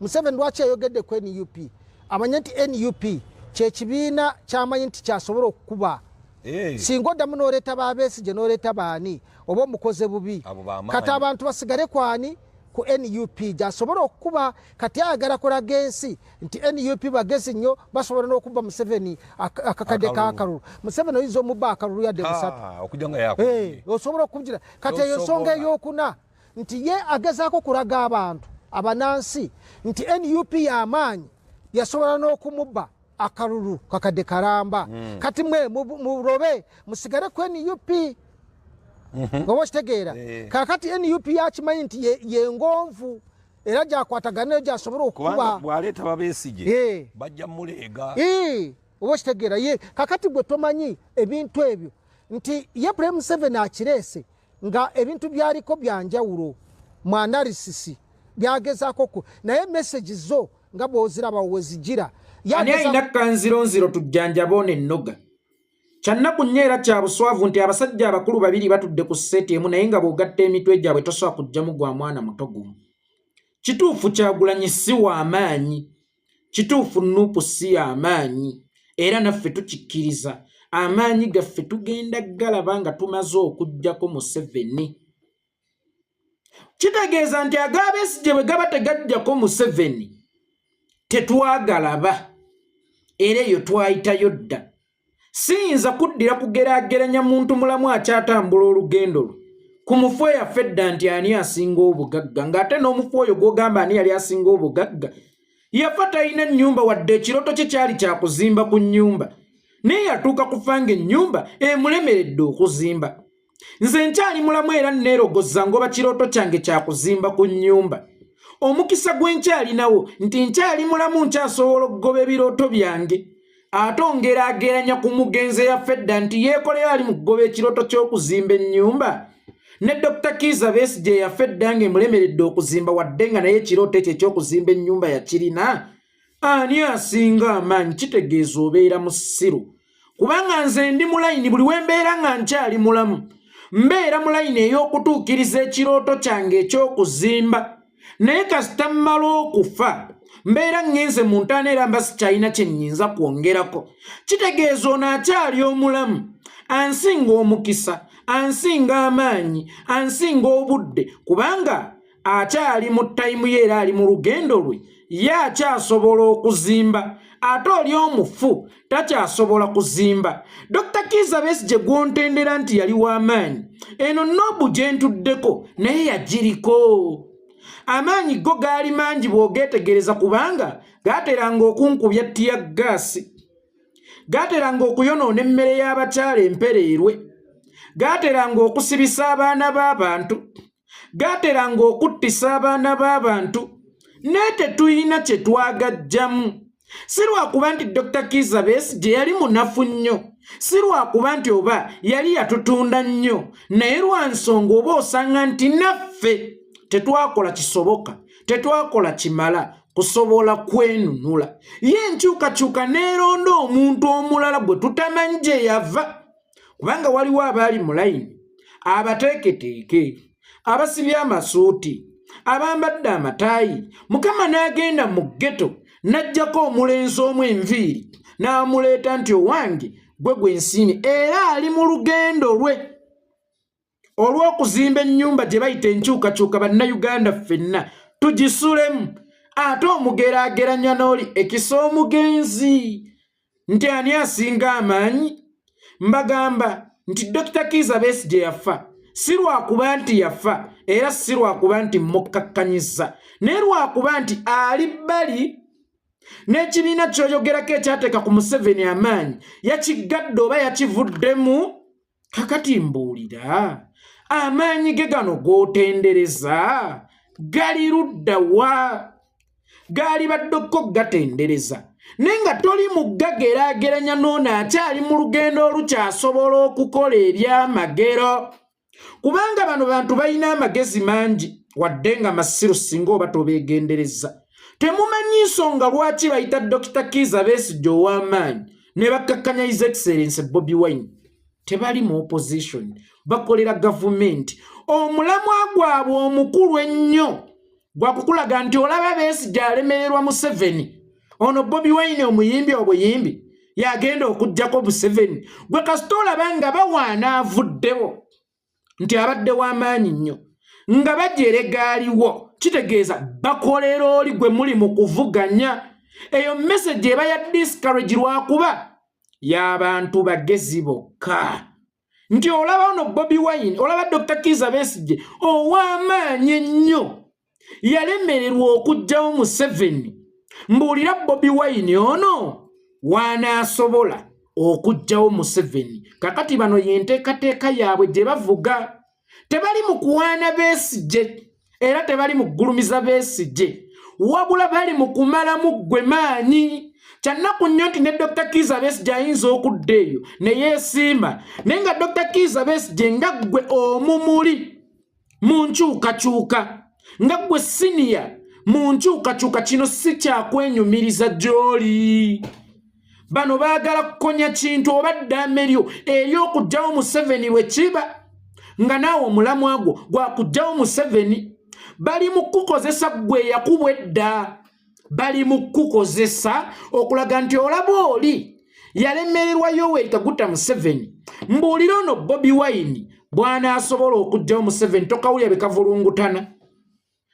Museveni lwaki yayogedde ku NUP? Amanye nti NUP kyekibiina kyamanyi nti kyasobola okukuba. Singa oddamu n'oleeta ba Besigye n'oleeta baani, oba omukoze bubi. Abo bamaanyi. Kati abantu basigale kwani? Ku NUP gyasobola okukuba. Kati ayagala kulaga ensi nti NUP bagezi nnyo, basobola n'okubba Museveni akakadde Akalulu. k'akalulu. Museveni oyinza omubba akalulu yadde busatu. Ha, okujja nga yakubye. Osobola okugira. Kati eyo Tosobola. ensonga eyokuna nti ye agezaako kulaga abantu abanansi nti NUP y'amaanyi, yasobola n'okumubba akalulu kakadde kalamba. Kati mwe mulobe musigale ku NUP. Oba okitegeera? Kakati NUP yakimanyi nti ye ngonvu era gyakwatagana nayo, gyasobola Kubanga okukuba. bw'aleeta ba Besigye, bajja muleega. Oba okitegeera? Ye kakati gwe tomanyi ebintu ebyo nti ye President Museveni akireese nga ebintu byaliko byanjawulo mu analysis byagezaako ku, naye message zo nga bw'oziraba wezigira. Ani alina kanzironziro tujjanjaba ono ennoga? Kyannaku nnyo era kya buswavu nti abasajja abakulu babiri batudde ku seeti emu, naye nga bw'ogatta emitwe gyabwe tosobola kuggyamu gwa mwana muto gumu. Kituufu, Kyagulanyi si w'amaanyi. Kituufu, NUP si y'amaanyi, era naffe tukikkiriza. Amaanyi gaffe tugenda galaba nga tumaze okuggyako Museveni. Kitegeeza nti aga Besigye bwe gaba tegajjako Museveni, tetwagalaba, era eyo twayitayo dda. Siyinza kuddira kugeraageranya muntu mulamu akyatambula olugendo lwe ku mufu eyaffe edda nti ani asinga obugagga, ng'ate n'omufu oyo gw'ogamba ani yali asinga obugagga yafa talina nnyumba, wadde ekirooto kye kyali kyakuzimba ku nnyumba, naye yatuuka kufa nga ennyumba emulemeredde okuzimba. Nze nkyali mulamu era neerogoza ngoba kirooto kyange kyakuzimba ku nnyumba. Omukisa gwe nkyalinawo nti nkyali mulamu, nkyasobola okugoba ebirooto byange. Ate ongeraageranya ku mugenzi eyaffe edda nti yeekolera ali mu kugoba ekirooto ky'okuzimba ennyumba, ne Dr Kiiza Besigye eyaffe edda ng'emulemeredde okuzimba, wadde nga naye ekirooto ekyo eky'okuzimba ennyumba yakirina, ani asinga amaanyi? Kitegeeza obeera musiru, kubanga nze ndi mu layini. Buli we mbeera nga nkyali mulamu, mbeera mu layini ey'okutuukiriza ekirooto kyange eky'okuzimba, naye kasita mmala okufa, mbeera ŋŋenze mu ntaana era mba sikyalina kye nnyinza kwongerako. Kitegeeza ono akyali omulamu ansinga omukisa, ansinga amaanyi, ansinga obudde, kubanga akyali mu time ye era ali mu lugendo lwe, ye akyasobola okuzimba, ate oli omufu takyasobola kuzimba. Dr Kiiza Besigye gwontendera nti yali w'amaanyi, eno nobu gye ntuddeko naye yagiriko. Amaanyi go gaali mangi bw'ogeetegereza, kubanga gaateranga okunkubya tear gas, gaateranga okuyonoona emmere y'abakyala empereerwe, gaateranga okusibisa abaana b'abantu, gaateranga okuttisa abaana b'abantu, naye tetulina kye twagajjamu. Si lwakuba nti Dr Kiiza Besigye yali munafu nnyo, si lwakuba nti oba yali yatutunda nnyo, naye lwa nsonga oba osanga nti naffe tetwakola kisoboka, tetwakola kimala kusobola kwenunula. Ye enkyukakyuka neeronda omuntu omulala gwe tutamanyi gye yava, kubanga waliwo abaali mu layini, abateeketeeke, abasibye amasuuti, abambadde amataayi, Mukama n'agenda mu ghetto n'aggyako omulenzi omu enviiri n'amuleeta nti, "Owange gwe gwensiimi," era ali mu lugendo lwe olw'okuzimba ennyumba gye bayita enkyukakyuka, Bannayuganda ffenna tugisulemu. Ate omugeraageranya n'oli ekisa omugenzi nti ani asinga amaanyi? Mbagamba nti Dr Kiiza Besigye yafa si lwakuba nti yafa, era si lwakuba nti mukkakkanyizza, naye lwakuba nti ali bbali n'ekibiina ky'oyogerako ekyateeka ku Museveni amaanyi, yakiggadde oba yakivuddemu. Kakati mbuulira, amaanyi ge gano g'otendereza gali ludda wa? Gaali baddokko gatendereza, naye nga toli muggageraageranya n'ono akyali mu lugendo olukyasobola okukola ebyamagero, kubanga bano bantu balina amagezi mangi wadde nga masiru singa oba tobeegendereza. Temumanyi nsonga lwaki bayita Dr Kiiza Besigye ow'amaanyi ne bakkakkanya His Excellence Bobi Wine. Tebali mu opposition, bakolera gavumenti. Omulamwa gwabwe omukulu ennyo Gwakukulaga nti olaba Besigye alemererwa Museveni, ono Bobi Wine omuyimbi obuyimbi yagenda okuggyako Museveni. Gwe kasita olaba nga bawaana avuddewo nti abadde w'amaanyi nnyo, nga bajerega aliwo, kitegeeza bakolera oli gwe muli mu kuvuganya. Eyo message eba ya discourage, lwakuba y'abantu bagezi bokka, nti olaba ono Bobi Wine, olaba Dr Kiza Besigye ow'amaanyi ennyo yalemererwa okuggyawo Museveni, mbuulira Bobi Wine ono w'anaasobola okuggyawo Museveni. Kakati bano yenteekateeka yaabwe gye bavuga. Tebali mu kuwaana Besigye era tebali mu kugulumiza Besigye, wabula bali mu kumalamu ggwe maanyi. Kyannaku nnyo nti ne Dr Kiza Besigye ayinza okudda eyo ne yeesiima, naye nga Dr Kiza Besigye nga ggwe omumuli mu nkyukakyuka, nga ggwe siniya mu nkyukakyuka, kino si kyakwenyumiriza gy'oli. Bano baagala kukonya kintu oba ddaame lyo ery'okuggyawo Museveni. Bwe kiba nga naawe omulamwa gwo gwakuggyawo Museveni, bali mu kukozesa ggwe eyakubwa edda. Bali mu kukozesa okulaga nti olaba oli yalemererwa Yoweri Kaguta Museveni, mbuulira ono Bobi Wine bw'anaasobola okuggyawo Museveni. Tokawulira bye kavulungutana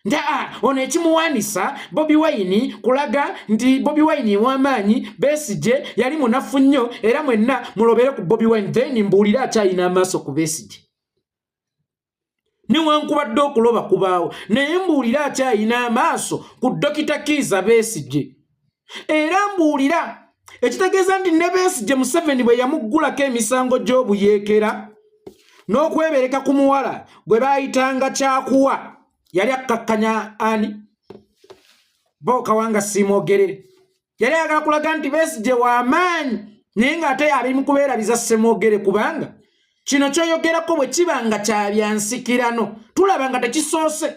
nti aa ono ekimuwaanisa Bobi Wine kulaga nti Bobi Wine ow'amaanyi, Besigye yali munafu nnyo, era mwenna mulobere ku Bobi Wine. Then mbuulira akyalina amaaso ku Besigye, newankubadde okuloba kubaawo, naye mbuulira akyalina amaaso ku Dokita Kiiza Besigye. Era mbuulira ekitegeeza nti ne Besigye, Museveni bwe yamuggulako emisango gy'obuyeekera n'okwebereka ku muwala gwe baayitanga kyakuwa, yali akkakkanya ani bo Kawanga Siimwogerere, yali ayagala kulaga nti Besigye w'amaanyi, naye ng'ate ali mu kubeerabiza Ssemwogere, kubanga kino kyoyogerako bwe kiba nga kya byansikirano, tulaba nga tekisoose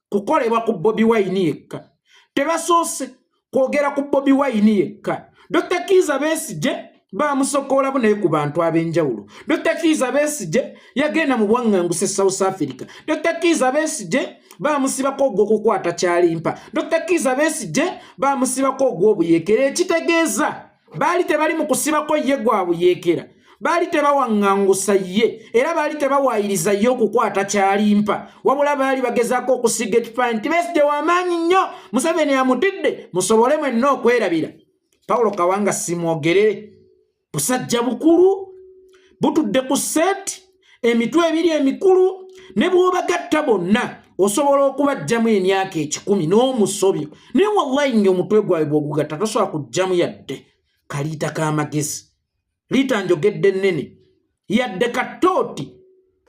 kukolebwa ku Bobi Wine yekka. Tebasoose kwogera ku Bobi Wine yekka. Dr Kiiza Besigye bamusokoolamu naye ku bantu ab'enjawulo. Dr Kiiza Besigye yagenda mu bwaŋŋanguse South Africa. Dr Kiiza Besigye bamusibako ogw'okukwata kyalimpa. Dr Kiiza Besigye bamusibako ogw'obuyeekera. Ekitegeeza baali tebali mu kusibako ye gwa buyeekera, baali tebawaŋŋangusa ye, era baali tebawaayiriza ye okukwata kyalimpa, wabula baali bagezaako okusiga ekifaananyi nti Besigye w'amaanyi nnyo, Museveni amutidde, musobole mwenna okwerabira Pawulo Kawanga Simwogerere. Busajja bukulu butudde ku seeti, emitwe ebiri emikulu, ne bw'obagatta bonna osobola okubaggyamu emyaka 100 n'omusobyo, naye wallayi nga omutwe gwabwe bw'ogugatta tosobola kuggyamu yadde kaliita k'amagezi. Liita njogedde nnene, yadde katooti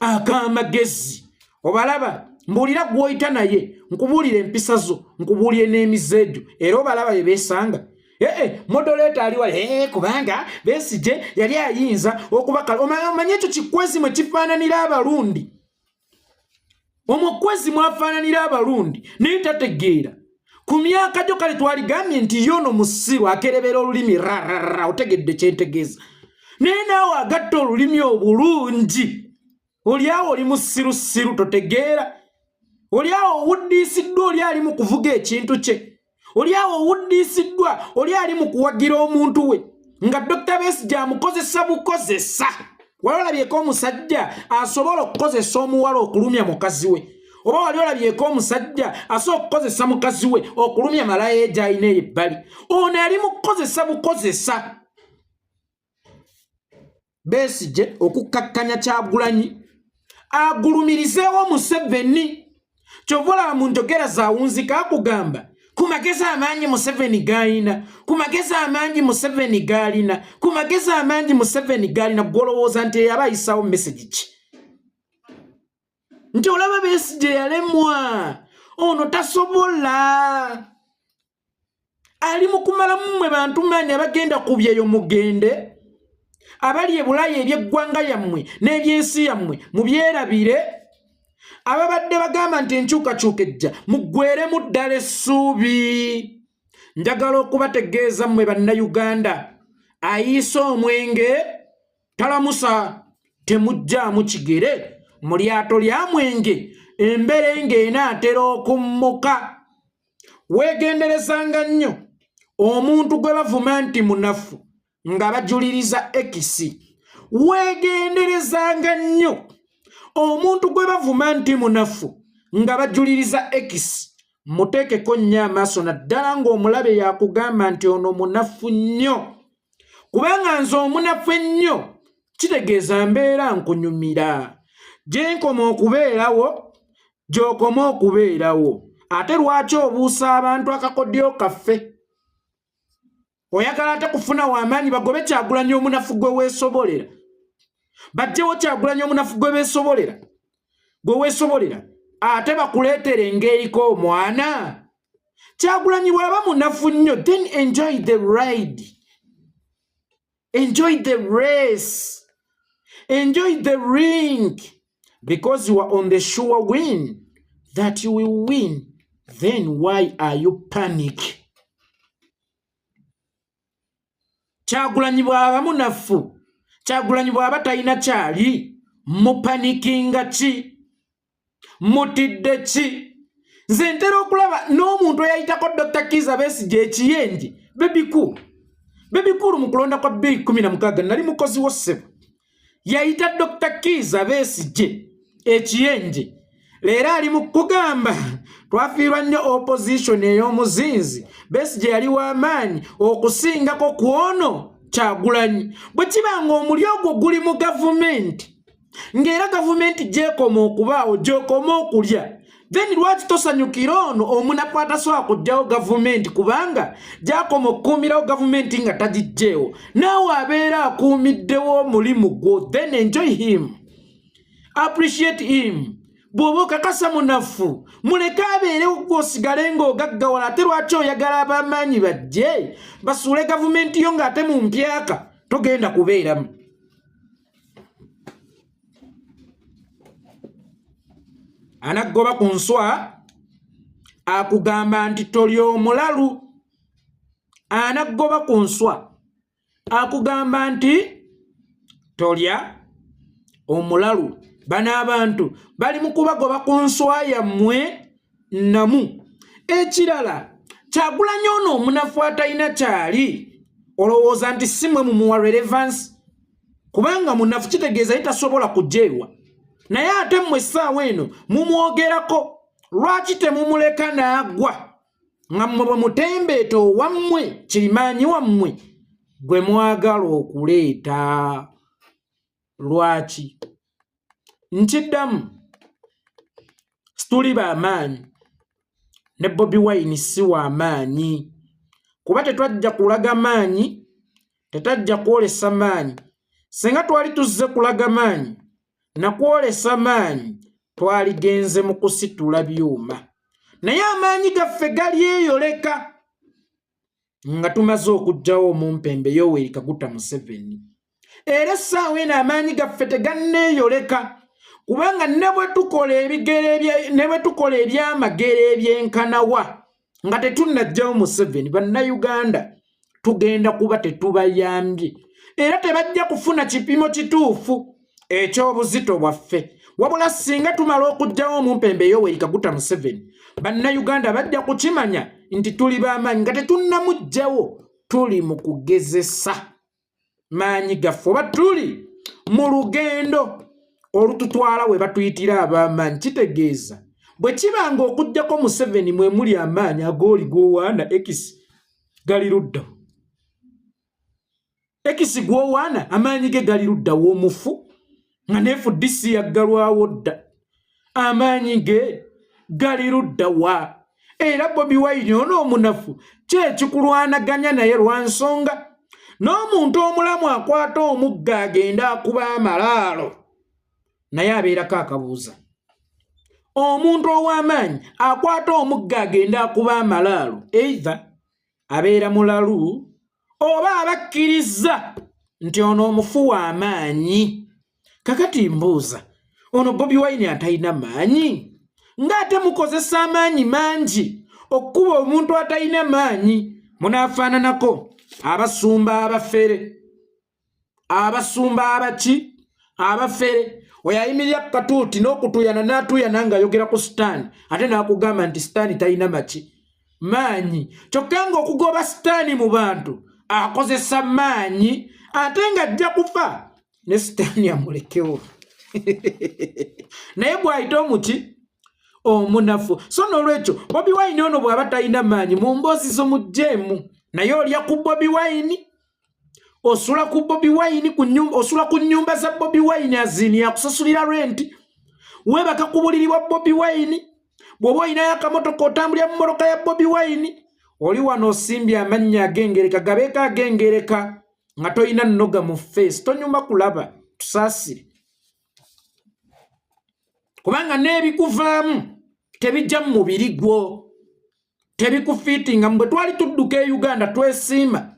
ak'amagezi. Obalaba, mbuulira gw'oyita naye, nkubuulira empisa zo, nkubuulire n'emize gyo, era obalaba bye beesanga. Ee moderator ali wali ee kubanga Besigye yali ayinza okubakala. Omanye ekyo kikwezi mwe kifaananira abalundi, omukwezi mwafaananira abalundi, naye tategeera ku myaka gyo. Kale twaligambye nti yono musiru akerebera olulimi rarara, otegedde kyentegeeza, naye naawe agatta olulimi obulungi, oli awo oli musirusiru, totegeera. Oli awo owuddiisiddwa, oli ali mu kuvuga ekintu kye, oli awo owuddiisiddwa, oli ali mu kuwagira omuntu we nga Dr Besigye amukozesa bukozesa. Wali olabyeko omusajja asobola okukozesa omuwala okulumya mukazi we? Oba wali olabyeko omusajja asobola okukozesa mukazi we okulumya malaya gy'alina eyo ebbali? Ono ali mu kukozesa bukozesa Besigye okukkakkanya Kyagulanyi agulumirizeewo Museveni. Kyova olaba mu njogera zawunzika akugamba ku magezi amangi Museveni g'alina, ku magezi amangi Museveni g'alina, ku magezi amangi Museveni g'alina. Gwolowooza nti eyaba ayisawo message ki? Nti olaba Besigye yalemwa, ono tasobola, ali mu kumalamu mmwe bantu maanyi abagenda ku byeyo. Mugende abali e Bulaaya, ebyeggwanga yammwe n'ebyensi yammwe mubyerabire. Ababadde bagamba nti enkyukakyuka ejja, muggweremu ddala essuubi. Njagala okubategeeza mmwe Bannayuganda, ayiisa omwenge talamusa. Temuggyaamu kigere mu lyato lya mwenge, emberenge enaatera okummuka. Weegenderezanga nnyo omuntu gwe bavuma nti munafu nga bajuliriza ekisi. Weegenderezanga nnyo omuntu gwe bavuma nti munafu nga bajuliriza ekisi. Muteekeko nnyo amaaso, naddala ng'omulabe yakugamba nti ono munafu nnyo, kubanga nze omunafu ennyo kitegeeza mbeera nkunyumira. Gye nkoma okubeerawo gy'okoma okubeerawo. Ate lwaki obuusa abantu akakodyo kaffe? Oyagala ate kufuna w'amaanyi bagobe Kyagulanyi omunafu gwe weesobolera, bajjewo Kyagulanyi omunafu gwe beesobolera, gwe weesobolera, ate bakuleetere eng'eriko omwana. Kyagulanyi bw'aba munafu nnyo, then enjoy the ride, enjoy the race, enjoy the ring, because you are on the sure win that you will win. Then why are you panic? Kyagulanyi bw'aba munafu, Kyagulanyi bw'aba talina kyali, mupanikinga ki? Mutidde ki? Nze ntera okulaba n'omuntu eyayitako Dr. Kiiza Besigye ekiyenje Bebikulu. Bebikulu mu kulonda kwa 2016 nali mukozi wo ssebo. Yayita Dr. Kiiza Besigye ekiyenje. Leero ali mu kugamba twafiirwa nnyo opposition ey'omuzinzi, Besigye yali w'amaanyi okusingako ku ono Kyagulanyi. Bwe kiba ng'omuli ogwo guli mu gavumenti, ng'era gavumenti gy'ekoma okubaawo gy'okoma okulya, then lwaki tosanyukira ono omunafu atasobola kuggyawo gavumenti, kubanga gy'akoma okukuumirawo gavumenti nga tagiggyeewo, naawe abeera akuumiddewo omulimu gwo? Then enjoy him, appreciate him. Bw'oba okakasa munafu, muleke abeerewo, gw'osigale ng'ogaggawala. Ate lwaki oyagala ab'amaanyi bajje basuule gavumenti yo ng'ate mu mpyaka togenda kubeeramu? Anaggoba ku nswa akugamba nti toli omulalu. Anaggoba ku nswa akugamba nti tolya omulalu. Bano abantu bali mu kubagoba ku nswa yammwe namu. Ekirala, Kyagulanyi ono omunafu atalina kyali, olowooza nti si mwe mumuwa relevance? Kubanga munafu kitegeeza ye tasobola kujeewa, naye ate mmwe essaawa eno mumwogerako. Lwaki temumuleka n'agwa nga mmwe bwe mutembeeta owammwe kirimaanyi wammwe gwe mwagala okuleeta? Lwaki? Nkiddamu, situli b'amaanyi, ne Bobi Wine si w'amaanyi, kuba tetwajja kulaga maanyi, tetajja kwolesa maanyi. Singa twali tuzze kulaga maanyi nakwolesa maanyi, twaligenze mu kusitula byuma, naye amaanyi gaffe galyeyoleka nga tumaze okuggyawo omumpembe Yoweri Kaguta Museveni. Era essaawa eno amaanyi gaffe teganneeyoleka, kubanga ne bwe tukola ebigere, ne bwe tukola ebyamagero ebyenkanawa nga tetunnaggyawo Museveni, Bannayuganda tugenda kuba tetubayambye, era tebajja kufuna kipimo kituufu eky'obuzito bwaffe. Wabula singa tumala okuggyawo omumpembe Yoweri Kaguta Museveni, Bannayuganda bajja kukimanya nti tuli b'amaanyi. Nga tetunnamuggyawo, tuli mu kugezesa maanyi gaffe, oba tuli mu lugendo olututwala we batuyitira ab'amaanyi. Kitegeeza bwe kiba nga okuggyako Museveni mwe muli amaanyi, agooli g'owaana ekisi gali ludda? Ekisi gw'owaana amaanyi ge gali ludda w'omufu nga neFDC yaggalwawo dda? Amaanyi ge gali ludda wa? Era Bobi Wine ono omunafu kyekikulwanaganya naye lwa nsonga n'omuntu omulamu akwata omugga agenda akuba amalaalo, naye abeerako akabuuza. Omuntu ow'amaanyi akwata omugga agenda akuba amalaalo, either abeera mulalu oba abakkiriza nti ono omufu w'amaanyi. Kakati mbuuza, ono Bobi Wine atalina maanyi, ng'ate mukozesa amaanyi mangi okukuba omuntu atalina maanyi, munaafaananako abasumba abafere, abasumba abaki abafere. Oyo ayimirira ku katuuti n'okutuuyana n'atuuyana ng'ayogera ku Sitaani, ate n'akugamba nti Sitaani talina maki. Maanyi. Kyokka ng'okugoba sitaani mu bantu akozesa maanyi, ate ng'ajja kufa ne sitaani amulekewo. Naye bw'ayita omuki omunafu. So n'olwekyo Bobi Wine ono bw'aba talina maanyi mu mboozi zo mugjeemu, naye olya ku Bobi Wine, osula ku Bobi Wine, ku nyumba, osula ku nyumba za Bobi Wine, azini akusasulira renti, weebaka ku buliri bwa Bobi Wine, bw'oba olinayo akamotoka otambulira mu mmotoka ya Bobi Wine. Oli wano osimbye amannya ag'engereka, gabeeko ag'engereka nga tolina nnoga mu face, tonyuma kulaba. Tusaasire, kubanga n'ebikuvaamu tebijja mu mubiri gwo, tebikufiitinga. Bwe twali tudduka e Uganda twesiima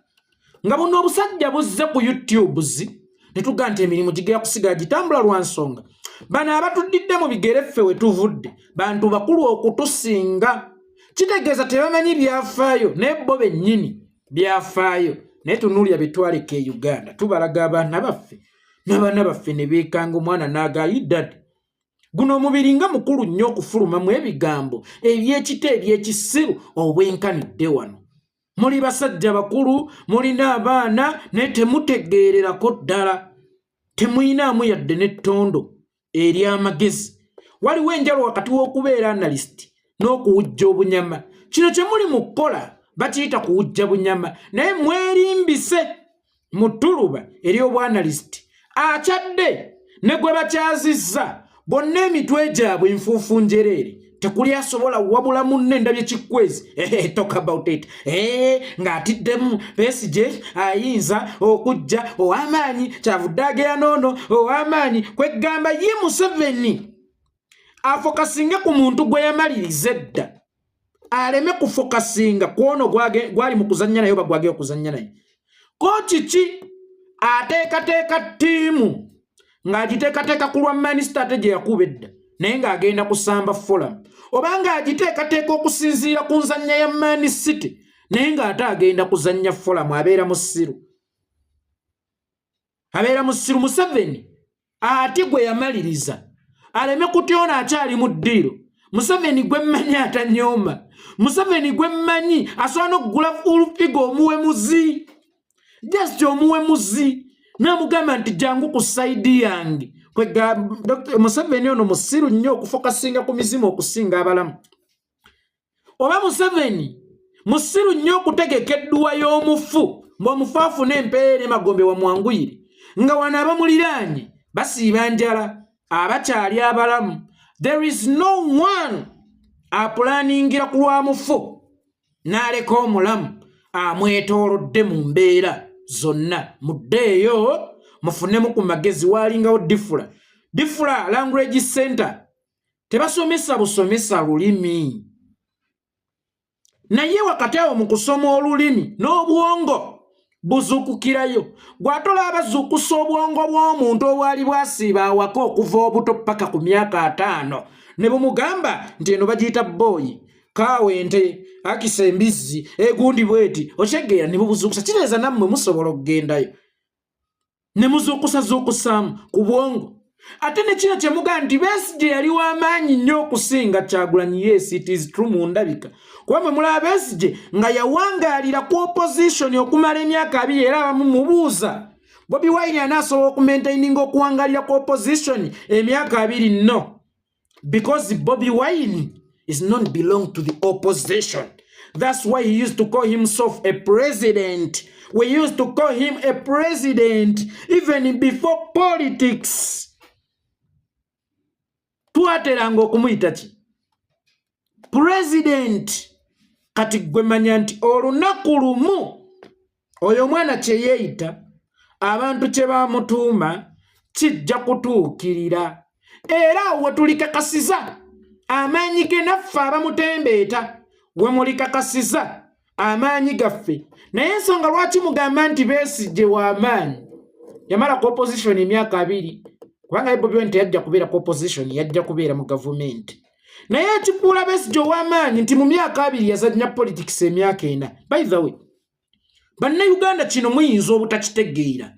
nga buno obusajja buzze ku YouTubes, ne tugaa nti emirimu gigenda kusigala gitambula lwa nsonga bano abatuddidde mu bigere. Ffe we tuvudde bantu bakulu okutusinga, kitegeeza tebamanyi byafaayo, naye bo bennyini byafaayo. Naye tunuulira bye twaleka e Uganda, tubalaga abaana baffe, n'abaana baffe ne beekanga. Omwana n'agayiddadde, guno omubiri nga mukulu nnyo okufulumamu ebigambo ebyekita, ebyekisiru obwenkanidde. Wano muli basajja bakulu, mulina abaana, naye temutegeererako ddala, temuyinaamu yadde n'ettondo ery'amagezi. Waliwo enjalo wakati w'okubeera analyst n'okuwujja obunyama. Kino kye muli mu kukola bakiyita kuwujja bunyama, naye mwerimbise mu ttuluba ery'obwanalyst. Akyadde ne gwe bakyazizza bonna emitwe gyabwe enfuufu njereere, tekuli asobola wabula munne. Ndabye kikwezi talk about it ng'atiddemu Besigye ayinza okujja ow'amaanyi, kyavudde agera noono ow'amaanyi. Kweggamba ye Museveni afokasinge ku muntu gwe yamaliriza edda, aleme kufokasinga kwono gwali mu kuzannya naye oba gwagenda okuzannya naye. Ko kiki ateekateeka ttiimu ng'agiteekateeka ku lwa Man City ate gye yakuba edda, naye ng'agenda kusamba Fulham, oba ng'agiteekateeka okusinziira ku nzannya ya Man City, naye ng'ate agenda kuzannya Fulham? Abeera musiru, abeera musiru. Museveni ate gwe yamaliriza aleme kutyona akyali mu ddiiro. Museveni gwe mmanyi atanyooma, Museveni gwe mmanyi asobola n'okugula full figure omuwemuzi, just omuwemuzi, namugamba nti jangu ku side yange. Kwega Museveni ono musiru nnyo okufokasinga ku mizimu okusinga abalamu. Oba Museveni musiru nnyo okutegeka edduwa y'omufu, ng'omufu afune empeera emagombe wamwanguyire, nga wano abamuliraanye basiiba njala abakyali abalamu. There is no one apulaningira ku lwa mufu n'aleka omulamu amwetoolodde mu mbeera zonna. Muddeeyo mufunemu ku magezi. Waalingawo Difula, Difula Language Center, tebasomesa busomesa lulimi, naye wakati awo mu kusoma olulimi n'obwongo buzuukukirayo. Gw'atola abazuukusa obwongo bw'omuntu obwali bwasiiba awaka okuva obuto paka ku myaka 50, ne bumugamba nti eno bagiyita booyi, kaawa ente, akisa embizzi, egundi bweti, okyegeera, ne bubuzuukusa. Kitegeeza nammwe musobola okugendayo ne muzuukusazuukusaamu ku bwongo. Ate ne kino kye mugamba nti Besigye yali w'amaanyi nnyo okusinga Kyagulanyi, yes, it is true mu ndabika, kuba mwe mulaba Besigye nga yawangaalira ku opposition okumala emyaka 20. Era abamu mubuuza, Bobi Wine anaasobola okumaintaininga okuwangaalira ku opposition emyaka 20? No, because Bobi Wine is not belong to the opposition. That's why he used to call himself a president. We used to call him a president even before politics. Twateranga okumuyita ki? President. Kati gwe manya nti olunaku lumu oyo omwana kye yeeyita, abantu kye bamutuuma kijja kutuukirira. Era awo we tulikakasiza amaanyi ge, naffe abamutembeeta we mulikakasiza amaanyi gaffe. Naye ensonga lwaki mugamba nti Besigye w'amaanyi, yamala ku opposition emyaka 20, kubanga ye Bobi Wine teyajja kubeera ku opposition, yajja kubeera mu gavumenti. Naye ekifuula Besigye ow'amaanyi nti mu myaka 20 yazannya politics emyaka 4. By the way, Bannayuganda, kino muyinza obutakitegeera,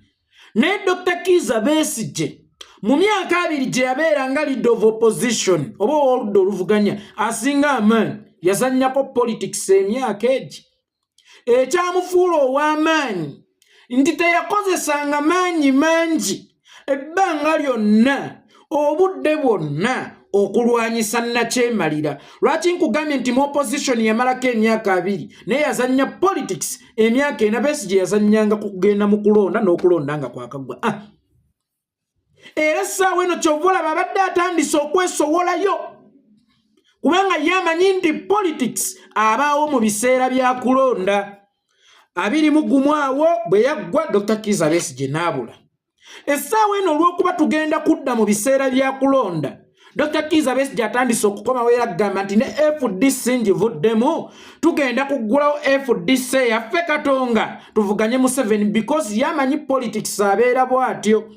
naye Dr Kiiza Besigye mu myaka 20 gye yabeera nga leader of opposition oba ow'oludda oluvuganya asinga amaanyi, Yazannyako politics emyaka egi. Ekyamufuula ow'amaanyi nti teyakozesanga maanyi mangi ebbanga lyonna, obudde bwonna okulwanyisa nnakyemalira. Lwaki nkugambye nti mu opposition yamalako emyaka 20, naye yazannya politics emyaka 4? Besigye yazannyanga ku kugenda mu kulonda n'okulonda nga kwakaggwa. Era essaawa eno kyova olaba abadde atandise okwesowolayo, kubanga ye amanyi nti politics abaawo mu biseera bya kulonda. 21 awo bwe yaggwa, Dr Kiza Besigye n'abula. Essaawa eno, olw'okuba tugenda kudda mu biseera bya kulonda, Dr Kiza Besigye atandise okukomawo era kugamba nti ne FDC ngivuddemu, tugenda kuggulawo FDC yaffe Katonga, tuvuganye Museveni, because yamanyi politics abeera bw'atyo.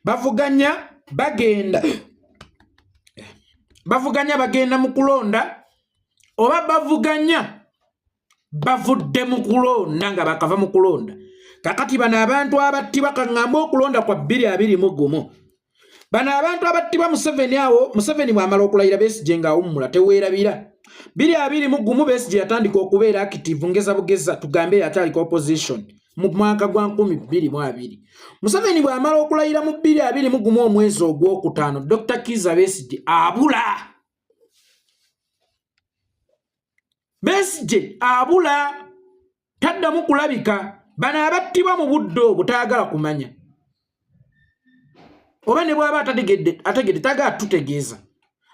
Bavuganya, bagenda bavuganya, bagenda mu kulonda, oba bavuganya bavudde mu kulonda, nga bakava mu kulonda. Kakati bano abantu abattibwa, kaŋŋambe okulonda kwa 2021, bano abantu abattibwa Museveni awo, Museveni bw'amala okulayira, Besigye ng'awummula. Teweerabira 2021 Besigye yatandika okubeera active, ngeza bugeza tugambe yatandika opposition mu mwaka gwa 2020. Museveni bw'amala okulayira mu 2021, omwezi ogwokutaano, Dr Kiza Besigye abula. Besigye abula, taddamu kulabika. Bano abattibwa mu budde obwo tayagala kumanya, oba ne bw'aba atategedde, ategedde tagala tutegeeza.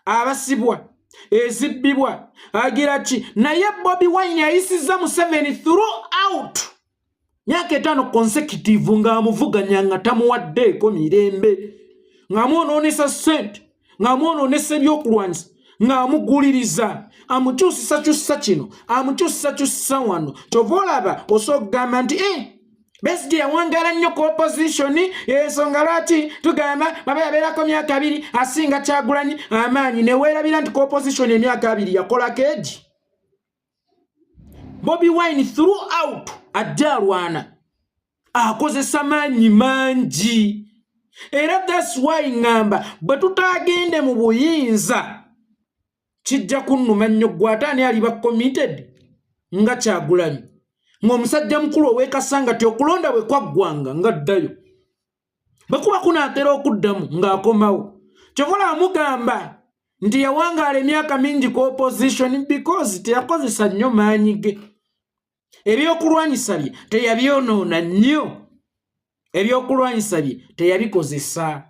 Abasibwa, ezibbibwa, agira ki? Naye Bobi Wine ayisizza Museveni throughout myaka 5 consecutive ng'amuvuganya, nga tamuwaddeeko mirembe, ng'amwonoonesa ssente, ng'amwonoonesa ebyokulwanyisa, ng'amuguliriza, amukyusisakyusisa kino, amukyusisakyusisa wano. Kyova olaba osobola okugamba nti Besigye yawangaala nnyo ku opposition, ensonga lwaki tugamba baba yabeerako myaka 2 asinga Kyagulanyi amaanyi, ne weerabira nti ku opposition emyaka 2 yakolako egi. Bobi Wine throughout ajja alwana, akozesa maanyi mangi, era that's why ŋŋamba bwe tutaagende mu buyinza kijja kunnuma nnyo. Ggwe ate ani aliba committed nga Kyagulanyi, ng'omusajja mukulu ow'ekasanga ti okulonda bwe kwaggwanga nga ddayo, bwe kuba kunaatera okuddamu ng'akomawo? Kyova olaba mugamba nti yawangaala emyaka mingi ku opposition because teyakozesa nnyo maanyi ge, ebyokulwanyisa bye teyabyonoona nnyo, ebyokulwanyisa bye teyabikozesa.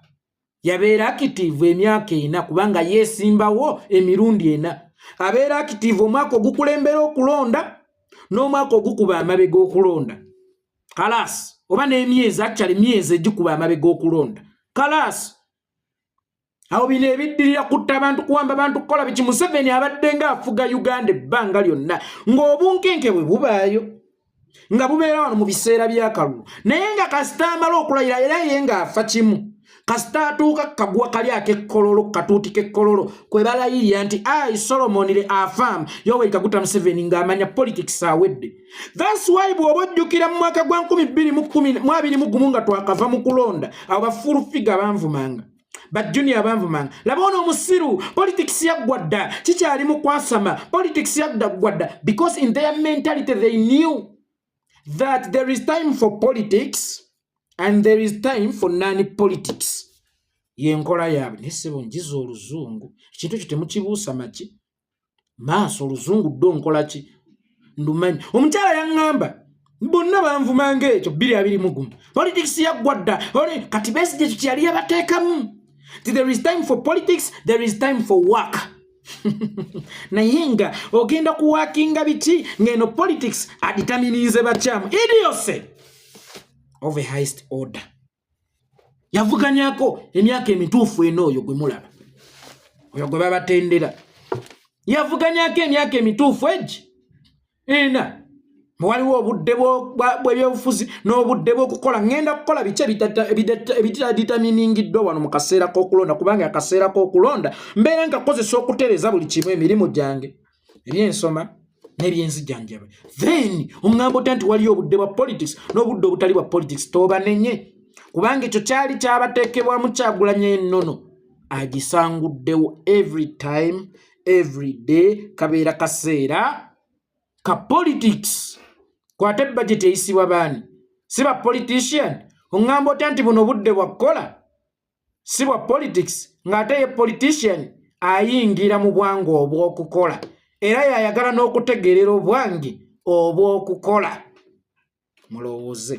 Yabeera active emyaka 4, kubanga yeesimbawo emirundi 4. Abeera active omwaka ogukulembera okulonda n'omwaka ogukuba amabega okulonda, kalaasi, oba n'emyezi, actually myezi egikuba amabega okulonda, kalaasi. Awo bino ebiddirira kutta abantu, kuwamba bantu, kukola biki, Museveni abadde ng'afuga Uganda ebbanga lyonna ng'obunkenke bwe bubaayo, nga bubeera wano mu biseera by'akalulu. Naye nga kasita amala okulayira, era ye ng'afa kimu, kasita atuuka kagwa kali ak'ekkololo, katuuti k'ekkololo kwe balayirira nti "I solemnly affirm Yoweri Kaguta Museveni", ng'amanya politics awedde. That's why bw'oba ojjukira mu mwaka gwa 2021 nga twakava mu kulonda, abo ba Full Figure banvumanga, ba Junior banvumanga, "Laba ono omusiru, politics yaggwa dda, kikyali mu kwasama, politics yaggwa dda," because in their mentality they knew that there is time for politics and there is time for non-politics. Yenkola yaabwe. Naye ssebo, njiza oluzungu, ekintu ekyo temukibuusa maki maaso. Oluzungu ddo nkola ki? Ndumanyi. Omukyala yaŋŋamba bonna banvumanga ekyo 2021, politics yaggwa dda. Kati Besigye ekyo kyeyali yabateekamu nti there is time for politics, there is time for work. Naye nga ogenda kuwakinga biki ng'eno politics adetermininze bakyamu? Idiocy of a highest order. Yavuganyako emyaka emituufu eno. Oyo gwe mulaba, oyo gwe babatendera, yavuganyako emyaka emituufu egi 4. Waliwo obudde bw'ebyobufuzi n'obudde bw'okukola. Ŋŋenda kukola biki ebitadeterminingiddwa wano mu kaseera k'okulonda? Kubanga akaseera k'okulonda mbeera nkakozesa okutereeza buli kimu, emirimu gyange, ebyensoma n'ebyenzijanjaba. Then oŋŋamba otya nti waliyo obudde bwa politics n'obudde obutali bwa politics? Toobanenye, kubanga ekyo kyali kyabateekebwamu. Kyagulanya ennono agisanguddewo every time, Everyday kabeera kaseera ka politics. Kwate budget eyisibwa baani? Si ba politician? Oŋŋamba otya nti buno obudde bwa kukola, si bwa politics, ng'ate ye politician ayingira mu bwangu obw'okukola, era yayagala n'okutegeerera obwange obw'okukola? Mulowooze.